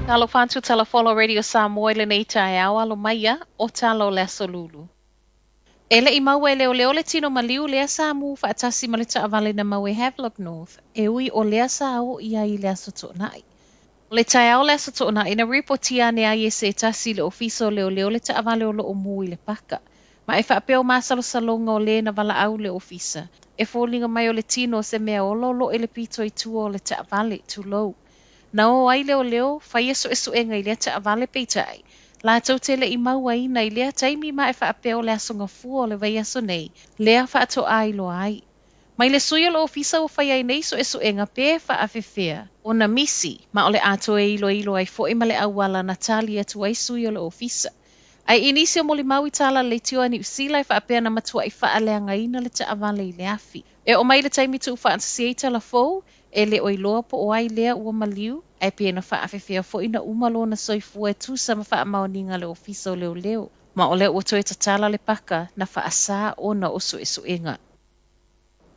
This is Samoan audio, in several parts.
Talofa atu Talafolo Radio Samoa i lenei taeao alo maia o tala o le Aso Lulu. E le i maua e leoleo le tino maliu lea sa mu faatasi ma le taavale na mau e Havelock North e ui o lea sa oo i ai i le Aso Toonai. O le taeao o le Aso Toonai na ripotia ane ai e se tasi i le Ofisa o Leoleo le taavale o lo o mu i le paka. Ma e faapea o masalosaloga o le na valaau le ofisa. E foliga mai o le tino o se mea ola o lo o i le pito i tua o le taavale, tulou. Na o ai leoleo faia suesuega i lea taavale peitai, latou te le i mauaina i lea taimi ma e faapea o le Aso Gafua o le vaiaso nei lea faatoa iloa ai. Mai le sui o le ofisa ua fai ai nei suesuega pe faafefea ona misi ma o le a toe iloilo ai foi ma le auala na tali atu ai sui o le ofisa. Ae i nisi o molimau i tala leitioa a Niu Sila e faapea na matuai faaleagaina le taavale i le afi. E oo mai le taimi tuufaatasi ai tala fou, e le o iloa po o ai lea ua maliu, ae pe na faafefea foi na uma lona soifua e tusa ma faamaoniga a le Ofisa o Leoleo. Ma o lea ua toe tatala le paka na faasā ona o suesuega.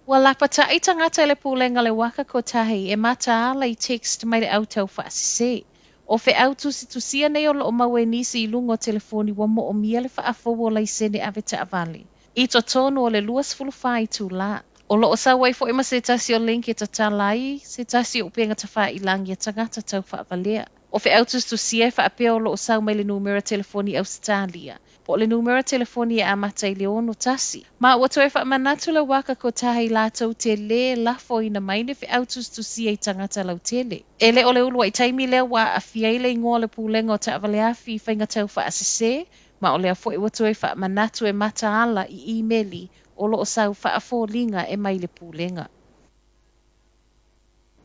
Ua lapataʻi tagata i le Pulega o le Uaka Kotahi e mataala i text mai le au taufaasese. O feau tusitusia nei o lo o maua e nisi i luga o telefoni ua moomia le faafou o laisene ave taavale i totonu o le 24 itulā. O lo o sau ai foi ma se tasi o link e tatala ai se tasi o upega tafailagi a tagata taufaavalea. O feau tusitusia e faapea o lo o sau mai le numera telefoni Ausetalia, po o le numera telefoni e amata i le 61. Ma ua toe faamanatu le Uaka Kotahi latou te lē lafoina mai ni feau tusitusia i tagata lautele. E le o le uluai taimi lea ua aafia ai le igoa o le Pulega o Taavaleafi i faiga taufaasese, ma o lea foi ua toe faamanatu e mataala i imeli o lo o sau faafoliga e mai le Pulega.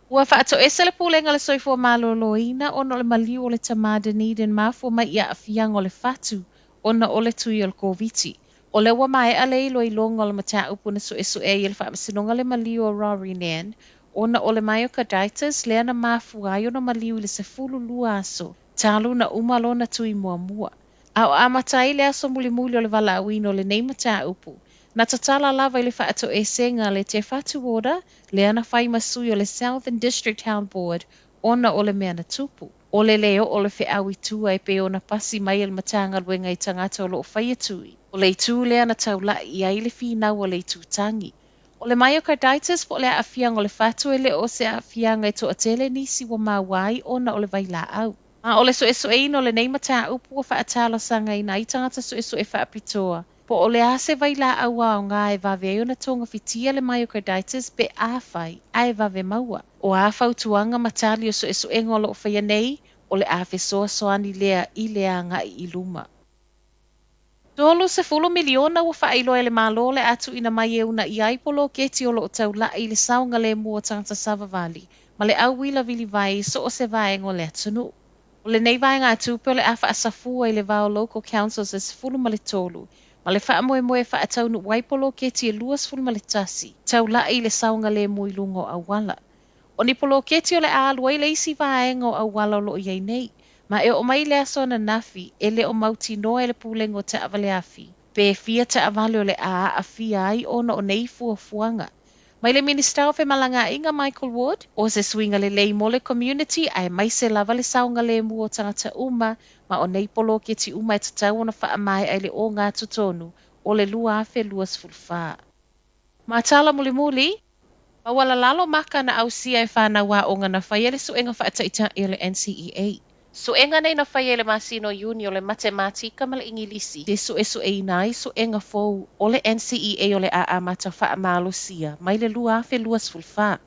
Ua faatoese le Pulega o le Soifua Maloloina ona o le maliu o le tama Dunedin mafua mai i aafiaga o le fatu ona o le tui o le Koviti. O lea ua maea le iloiloga o le mataupu na suesue ai e le Faamasinoga le maliu o Rory Nan ona o le myocarditis lea na mafua ai ona maliu i le 12 aso talu na uma lona tui muamua. A o amata ai le aso mulimuli o le valaauina o lenei mataupu, na tatala lava i le faatoesega le Te Whatu Ora lea na fai ma sui o le Southern District Health Board ona o le mea na tupu. O le lē oo o le feau i tua e pei ona pasi mai e le Matagaluega i tagata o lo o faia tui, o le itu lea na taulaʻi i ai le finau a le itu tagi. O le myocarditis po o le aafiaga o le fatu e le o se aafiaga e toatele nisi ua maua ai ona o le vailaau. Ma o le suesueina o lenei mataupu ua faatalosagaina ai tagata suesue faapitoa po o le a se vailaau aoga e vave ai ona togafitia le myocarditis pe afai ae vave maua. O a fautuaga ma tali o suesuega o lo o faia nei, o le a fesoasoani lea i le agai i luma. 30 miliona ua faailoa e le Malo le a tuuina mai e uunaia ai poloketi o lo o taulai i le saogalemu o tagata savavali ma le au uila vilivae i so o se vaega o le atunuu. O lenei vaegatupe o le a faasafua i le va o local councils e 13 ma le faamoemoe e faataunuu ai poloketi e 21 taulai i le saogalemu i luga o auala. O ni poloketi o le a alu ai le isi vaega o auala o lo o i ai nei, ma e oo mai le aso ananafi e le o mautinoa e le Pulega o Taavaleafi pe fia taavale o le a aafia ai ona o nei fuafuaga. Mai le Minisita o Femalagaaiga Michael Ward, o se suiga lelei mo le community aemaise lava le saogalemu o tagata uma ma o nei poloketi uma e tatau ona faamaea i le ogatotonu o le 2024. Ma tala mulimuli, maualalalo maka na ausia e fanau aoga na faia le suega faataitai o le NCEA. Suega nei na faia i le masina o Iuni o le Matematika ma le Igilisi e suesueina ai suega fou o le NCEA o le a amata faamalosia mai le 2024.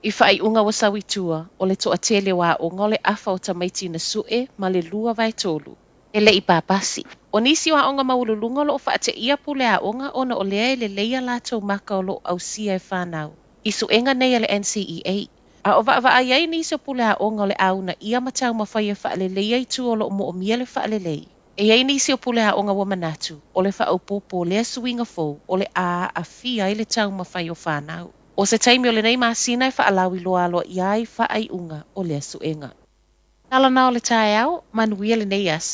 I faaiuga ua sau i tua, o le toatele o aoga o le afa o tamaiti na sue ma le 2/3 e le i papasi. O nisi o aoga maualuluga o lo o faateia pule aoga ona o lea e lelei a latou maka o lo o ausia e fanau i suega nei a le NCEA. A o vaavaai ai nisi o pule aoga o le a uunaia ma taumafai e faaleleia itu o lo o moomia le faalelei. E i ai nisi o pule aoga ua manatu, o le faaopoopo o lea suiga fou o le a aafia ai le taumafai o fanau. O se taimi o lenei masina e faalauiloa aloaia ai faaiuga o lea suega. Tala na o le taeao, manuia lenei aso.